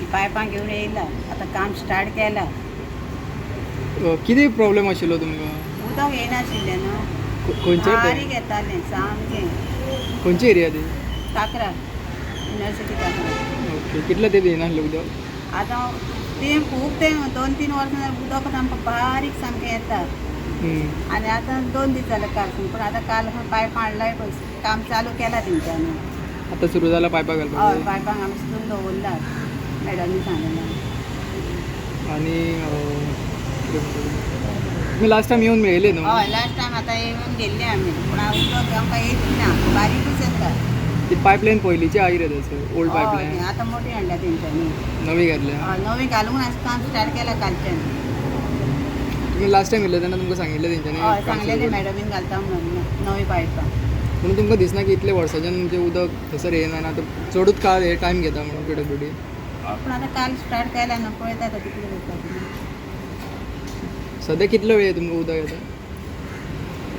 ती पायपां घेवन येयला आतां काम स्टार्ट केलां. कितें प्रॉब्लेम आशिल्लो तुमकां? उदक येयनाशिल्लें न्हू. खंयचे? बारीक येतालें सामकें. खंयची एरिया ती? काकरा, युनिवर्सिटी काकरा. ओके, कितले तेंप येयनासलें उदक? आतां तें खूब तें 2-3 वर्सां जालीं उदक सामकें बारीक सामकें येता. आनी आतां 2 दीस जाले कालसून, पूण आतां काल पायप हाडलाय पळय, काम चालू केलां तेंच्यांनी. आतां सुरू जाला पायपां हय. घालपाक? पायपांक आमी चिंतून दवरला, मॅडमी सांगलें. आनी कितें म्हणटा तुमी लास्ट टायम येवन मेळिल्ले न्हू? हय, लास्ट टायम आतां येवन गेल्ले आमी, पूण उदक आमकां येयच ना, बारीकूच येता. ती पायपलायन पयलींची आहा कितें थंयसर ओल्ड हय. पायपलायन? आतां मोठी हाडल्या तेंच्यांनी. नवी घातल्या? हय, नवी घालून आतां काम स्टार्ट केलां कालच्यान. तुमी लास्ट टायम येयल्ले तेन्ना तुमकां सांगिल्लें तेंच्यांनी हय. काम सुरू सांगलेलें. करून? मॅडमीन घालता म्हणून नवी पायपां. म्हणून तुमकां दिसना की इतले वर्साच्यान तुमचें उदक थंयसर येयना आनी आतां चडूच काळ हे टायम घेता म्हणून पीडब्ल्यूडी? हय, पूण आतां काल स्टार्ट केलां न्हू, पळयता आतां कितले जाता तें. सद्या कितलो वेळ तुमकां उदक येता?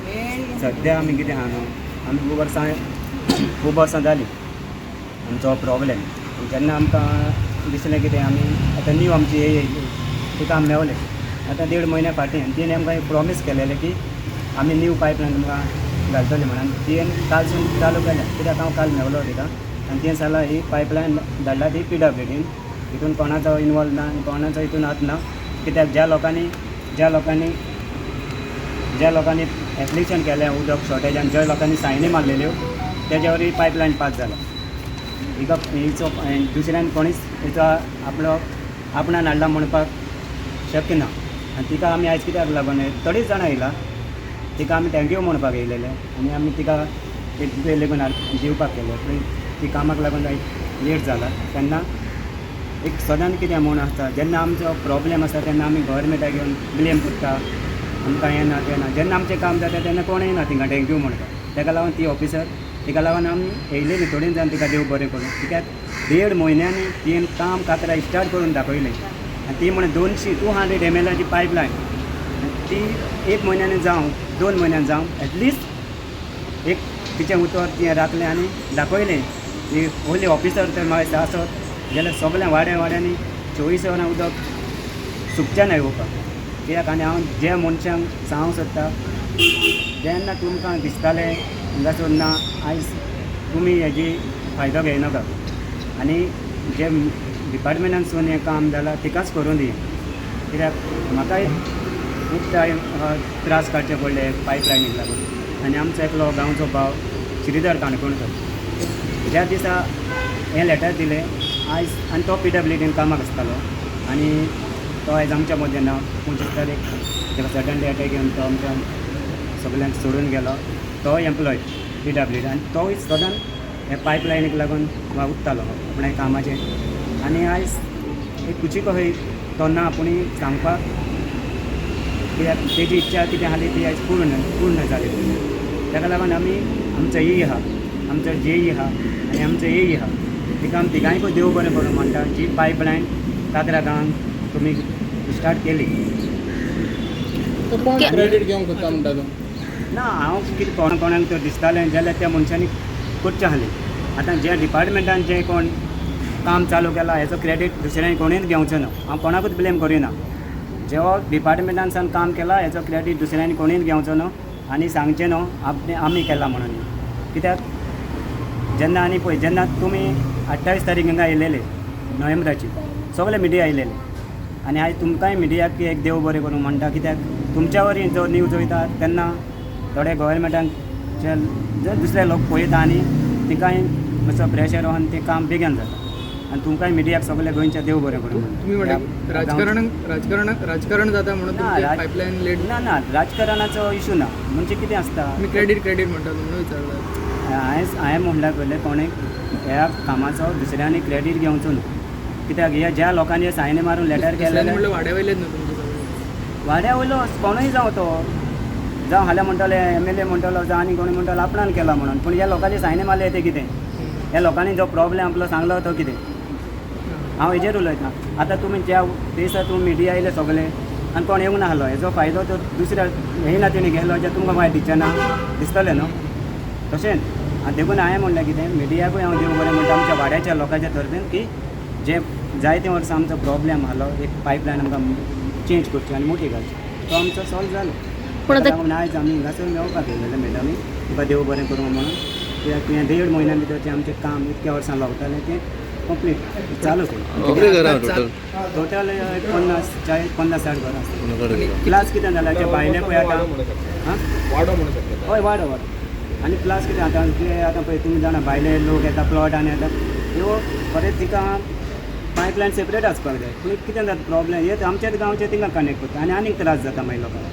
वेळ. सद्या आमी कितें आहा न्हू, आमी खूब वर्सां जालीं आमचो हो प्रॉब्लेम. जेन्ना आमकां दिसलें कितें, आमी आतां न्यू आमची हे येयली, तिका आमी मेवले आतां देड म्हयन्या फाटीं आनी तिणें आमकां एक प्रॉमीस केलेलें की आमी न्यू पायपलायन तुमकां घालतले म्हणून. तिणें कालसून चालू केल्या, कित्याक हांव काल मेवलो तिका आनी तिणें सांगलां ही पायपलायन धाडला ती पीडब्ल्यूडीन, हितून कोणाचो इनवॉल्व ना आनी कोणाचो हितून हात ना. कित्याक ज्या लोकांनी एप्लिकेशन केलें उदक शॉर्टेजान, ज्या लोकांनी सायनी मारलेल्यो, तेज्यावर ही पायपलायन पास जाला. हिका हिचो दुसऱ्यान कोणीच हिचो आपलो आपणान हाडला म्हणपाक शक्य ना. आनी तिका आमी आयज कित्याक लागून थोडीच जाणां येयला, तिका आमी thank you म्हणपाक येयलेले आनी आमी तिका एक रुपये लेगून दिवपाक केले, पूण ती कामाक लागून आयज लेट जाला. तेन्ना एक सदांच कितें म्हूण आसता, जेन्ना आमचो प्रॉब्लेम आसता तेन्ना आमी गव्हर्मेंटाक येवन ब्लेम करता, आमकां हें ना तें ना. जेन्ना आमचें काम जाता तेन्ना कोण येना थिंगा thank you म्हणपाक. तेका लागून ती ऑफिसर, तिका लागून आमी येयलेली थोडीं जाण तिका देव बरें करूं, कित्याक देड म्हयन्यांनी तिणें काम काकरा स्टार्ट करून दाखयलें. आनी ती म्हण 200, 200 एमएलाची पायपलायन ती एक म्हयन्यानी जावं, 2 म्हयन्यान जावं, एटलिस्ट एक तिचें उतर तिणें राखलें आनी दाखयलें. ती व्हडली ऑफिसर तर म्हाका आसत जाल्यार सगळ्या वाड्या वाड्यांनी 24 वरां उदक सुकचें ना येवपाक. कित्याक आनी हांव ज्या मनशांक सांगूंक सोदता, जेन्ना तुमकां दिसतालें हांगासर ना, आयज तुमी हेजी फायदो घेयनाका आनी जे डिपार्टमेंटानसून हें काम जालां तिकाच करूं दी. कित्याक म्हाकाय खूब टायम त्रास काडचे पडले पायपलायनीक लागून. आनी आमचो एकलो गांवचो भाव श्रीधर काणकोणकर, ज्या दिसा हें लेटर दिलें आयज, आनी तो पीडब्ल्यूडीन कामाक आसतालो आनी तो आयज आमच्या मदें ना. 25 तारीख ताका सडनली अटॅक येवन तो आमच्या सगल्यांक सोडून गेलो. तोय एम्प्लॉय पीडब्ल्यूडी आनी तोय सदांच हे पायपलायनीक लागून वावुरतालो आपल्या कामाचेर. आनी आयज एक कुशीक खंय तो ना, पूण सांगपाक कित्याक तेजी इच्छा कितें आसली ती आयज पूर्ण पूर्ण जाली. ताका लागून आमी आमचो ई आहा, आमचो जेई आहा आनी आमचो ए आहा, तिका आमी तिगांयकूय देव बरें करूं म्हणटा, जी पायपलायन काकरा गांवांत तुमी स्टार्ट केली. तो कोण क्रेडीट घेवंक सोदता म्हणटा तूं? ना, हांव कितें कोण कोणाक तर दिसतालें जाल्यार त्या मनशांनी करचें आसलें. आतां जे डिपार्टमेंटान जें कोण काम चालू केलां हेचो क्रेडीट दुसऱ्यांनी कोणीच घेवचो ना. हांव कोणाकूच ब्लेम करिना. जो डिपार्टमेंटान सान काम केलां हेचो क्रेडीट दुसऱ्यांनी कोणीच घेवचो न्हू आनी सांगचें न्हू आपणे आमी केलां म्हणून. कित्याक जेन्ना आनी पळय, जेन्ना तुमी 28 तारीख हिंगा येयलेले नोव्हेंबराची, सगळे मिडिया येयलेले आनी आयज तुमकांय मिडियाक एक देव बरें करूं म्हणटा, कित्याक तुमच्या वरवीं जो न्यूज वयता तेन्ना थोडे गव्हर्मेंटाक जे दुसरे लोक पळयता आनी तिकाय मातसो प्रेशर येवन तें काम बेगीन जाता. आनी तुमकांय मिडियाक सगळे गोंयच्या देव बरें करूं म्हणटा. तुमी म्हणटा राजकारण राजकारण राजकारण जाता म्हणून ना, तुमचे पायपलायन लेट? ना ना, राजकारणाचो इशू ना. म्हणजे कितें आसता, तुमी क्रेडीट क्रेडीट म्हणटा म्हणून विचारला. हांवें म्हणल्यार पयलें कोणें ह्या कामाचो दुसऱ्यांनी क्रेडीट घेवचो न्हू, कित्याक हे ज्या लोकांनी सायनी मारून लेटर दुसऱ्यांनी केलेले म्हणल्यार वाड्या वयलेच न्हू तुमचे सगळे? वाड्या वयलो कोणूय जावं, तो जावं हाल्यां म्हणटले एमएलए म्हणटलो, जावं आनी कोणी म्हणटलो आपणान केला म्हणून. पूण ह्या लोकांनी सायनी मारले ते कितें, ह्या लोकांनी जो प्रॉब्लेम आपलो सांगलो तो कितें, हांव हेजेर उलयतां. आतां तुमी ज्या दिसा तुमी मिडिया येयले सगळे आनी कोण येवंक नासलो, हेजो फायदो तो दुसऱ्या येयना तेणी गेलो जे तुमकां मागीर दिसचें ना, दिसतलें न्हू तशेंच. आनी देखून हांवें म्हणलें कितें, मिडियाकूय हांव देव बरें म्हणटा आमच्या वाड्याच्या लोकांच्या तर्फेन की जे जायते वर्सां आमचो प्रॉब्लेम आहलो, एक पायपलायन आमकां चेंज करची आनी मोठी घालची, तो आमचो सॉल्व जालो. पूण ताका आतां लागून आयज आमी हिंगासर मेळपाक येयलेले मॅडमी, तुका देव बरें करूं म्हणून, कित्याक तुवें देड म्हयन्या भितर जें आमचें काम इतक्या वर्सां लागतालें तें कंप्लीट चालू केलें. कितले घरां टोटल? टोटल 50 40 50 60 घरां आसता. प्लस कितें जालां, जे भायले पळय आतां, हां, वाडो म्हणू शकता. हय, वाडो वाडो. आनी प्लस कितें आतां जे आतां पळय तुमी जाणा, भायले लोक येता प्लॉट आनी येता, ह्यो बरें तिका पायपलायन सेपरेट आसपाक जाय. पूण कितें जाता प्रॉब्लेम, हे आमच्याच गांवचे तिंगा कनेक्ट करता आनी आनीक त्रास जाता मागीर लोकांक.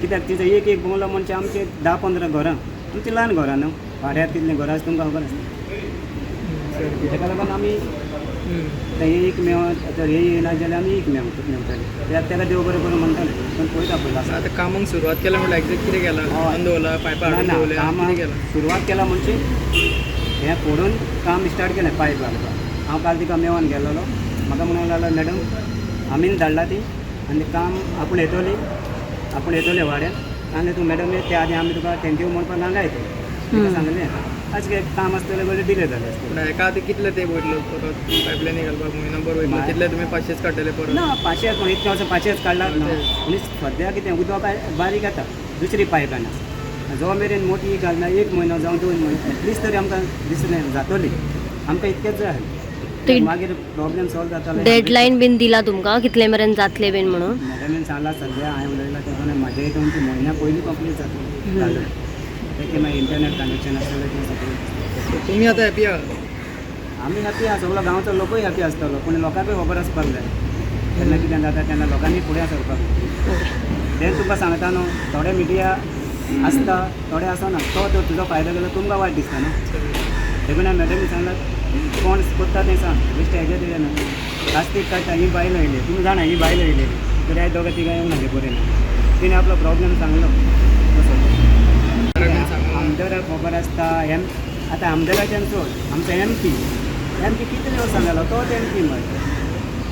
कित्याक तिचो एक एक बंगलो म्हणजे आमचे 10-15 घरां, आमची ल्हान घरां न्हू, वाड्यार कितलीं घरां आसा तुमकां खबर आसता. ताका लागून आमी ते एक मेव तर हे येयना जाल्यार आमी एक मेव मेवतले, कित्याक ताका देव बरें करूं म्हणटाले, पूण पळयता पयलीं आसा. आतां कामाक सुरवात केल्या म्हणल्यार एक्झॅक्ट कितें केलां? हय. हाडून दवरला पायपां, ना हाडून ना दवरल्या, कामां कितें केलां? सुरवात केला म्हणजे हें फोडून काम स्टार्ट केलें पायप घालपाक. हांव काल तिका मेवोन गेल्लो, म्हाका म्हणूंक लागलो मॅडम आमीन धाडला ती आनी काम आपूण येतली, आपूण येतले वाड्यार आनी तूं मॅडम त्या आदी आमी तुका thank you म्हणपाक हांगा येतले, तिका सांगलें. आज कितें काम आसतलें जाल्यार डिले जालें आसतलें. पूण हेका आतां कितले तेंप वयतलो परत पायपलायनी घालपाक? म्हयनो भर वयतलो? कितले तुमी 500 काडटले परत? ना, 500 कोण इतले वर्सां 500 काडलात ना. तेच. आनी सद्या कितें उदक बारीक येता, दुसरी पायपलायन आसा, जो मेरेन मोठी घालना एक म्हयनो जावं 2 म्हयने एटलीस्ट तरी आमकां दिसलें जातली, आमकां इतकेंच जाय ते मागीर प्रॉब्लेम सॉल्व जाताले. डेडलायन बीन दिला तुमकां कितले मेरेन जातले बीन म्हणून? मॅडमीन सांगला, सद्या हांवें उलयलां तेन्ना म्हाजे हितून ती म्हयन्या पयलीं कंप्लीट जातली चालू, तें मागीर इंटरनेट कनेक्शन आसतलें तें सगळें. तुमी आतां हॅपी आहा? आमी हॅपी आसा, सगळो गांवचो लोकूय हॅपी आसतलो, पूण लोकांकूय खबर आसपाक जाय केन्ना कितें जाता तेन्ना लोकांनी फुडें सरपाक जाय. तें तुमकां सांगता न्हू, थोडे मिडिया आसता थोडे आसना, तो तर तुजो फायदो केलो तुमकां वायट दिसता न्हू. देखून हांवें मॅडमी सांगलां कोण करता तें सांग, बेश्टें हेजें तुजें न्हू प्लास्टीक काडटा. ही बायल येयली, तुमी जाणा, ही बायल येयलेली तरी आयज दोगां तिगां येवंक नासली बरें ना, तिणें आपलो प्रॉब्लेम सांगलो तसो. आमदाराक खबर आसता, एम आतां आमदाराच्यान सोड, आमचो एम पी, एम पी कितले वर्सां जालो तोच एम पी मरे,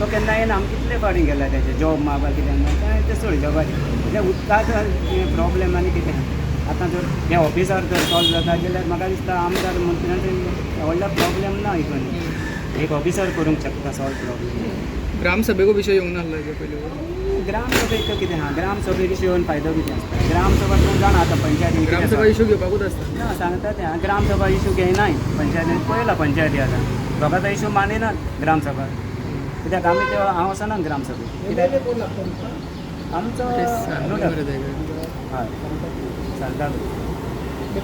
तो केन्ना येना. आमी कितले फावटी गेला तेजे जॉब मागपाक कितें काय तें सोड जॉबाचें, म्हणजे उदकाचो प्रॉब्लेम आनी कितें आतां जर हे ऑफिसार जर सॉल्व जाता जाल्यार म्हाका दिसता आमदार मंत्र्यांचे व्हडलो प्रॉब्लेम ना हितून, एक ऑफिसर करूंक शकता सॉल्व प्रॉब्लेम. ग्रामसभेको विशय येवंक नासलो हेजे पयलीं? ग्रामसभेक कितें आहा, ग्रामसभेक येवन फायदो कितें आसता? ग्रामसभा तूं जाणा आतां पंचायतीन कितें ग्रामसभा इशू घेवपाकूच आसता. ना, सांगता तें, ग्रामसभा इशू घेयनाय पंचायतीन, पळयला पंचायती आतां लोकांचो इशू मानिनात ग्रामसभा, कित्याक आमी ते हांव वचना ग्रामसभेक कित्याक आमचो हय सांगता.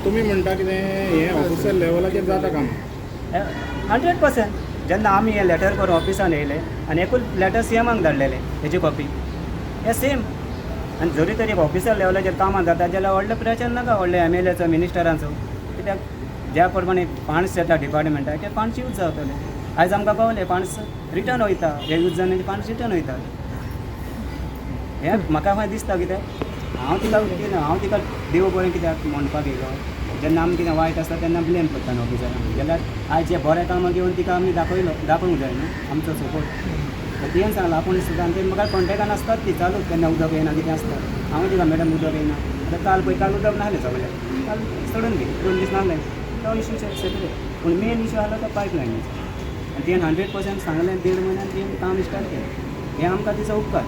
तुमी म्हणटा कितें हें ऑफिसर लेवलाचेर जाता काम? 100%. जेन्ना आमी हें लेटर करून ऑफिसान येयले आनी एकूच लेटर सी एमाक धाडलेलें हेजी कॉपी हे सेम, आनी जरी तरी ऑफिसर लेवलाचेर कामां जाता जाल्यार व्हडलें प्रेशर नाका व्हडले एम एल एचो मिनिस्टरांचो, कित्याक ज्या प्रमाणे फंड्स येता डिपार्टमेंटाक ते फंड्स यूज जातले. आयज आमकां पावले फंड्स रिटर्न वयता, हे यूज जावन फंड्स रिटर्न वयता. हें म्हाका खंय दिसता कितें, हांव तिका कितें, हांव तिका देव बरें कित्याक म्हणपाक येयलो, जेन्ना आमी कितें वायट आसता तेन्ना ब्लेम करता न्हू ऑफिसरांक, जाल्यार आयज जें बरें कामां घेवन तिका आमी दाखयलो, दाखोवंक जाय न्हू आमचो सपोर्ट. तिणें सांगलां आपूण सुद्दां ते म्हाका कॉन्टेक्टान आसतात ती चालू, केन्ना उदक येयना कितें आसता, हांव तिका मॅडम उदक येयना आतां काल पळय, काल उदक नासलें सगळ्याक, काल सोडून दी 2 दीस नासलें, तो इशू सेपरेट, पूण मेन इशू आहलो तो पायपलायनीचो, आनी तिणें 100% सांगलें, 1.5 म्हयन्यान तिणें काम स्टार्ट केलें, हें आमकां तिचो उपकार.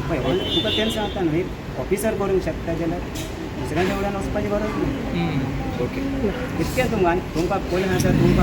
पळय तुका तें सांगता न्हू, एक ऑफिसर करूंक शकता जाल्यार दुसऱ्यांच्या वयल्यान वचपाची गरज ना. ओके, इतकें तुमकां, आनी तुमकां पयलीं आसा तुमकां.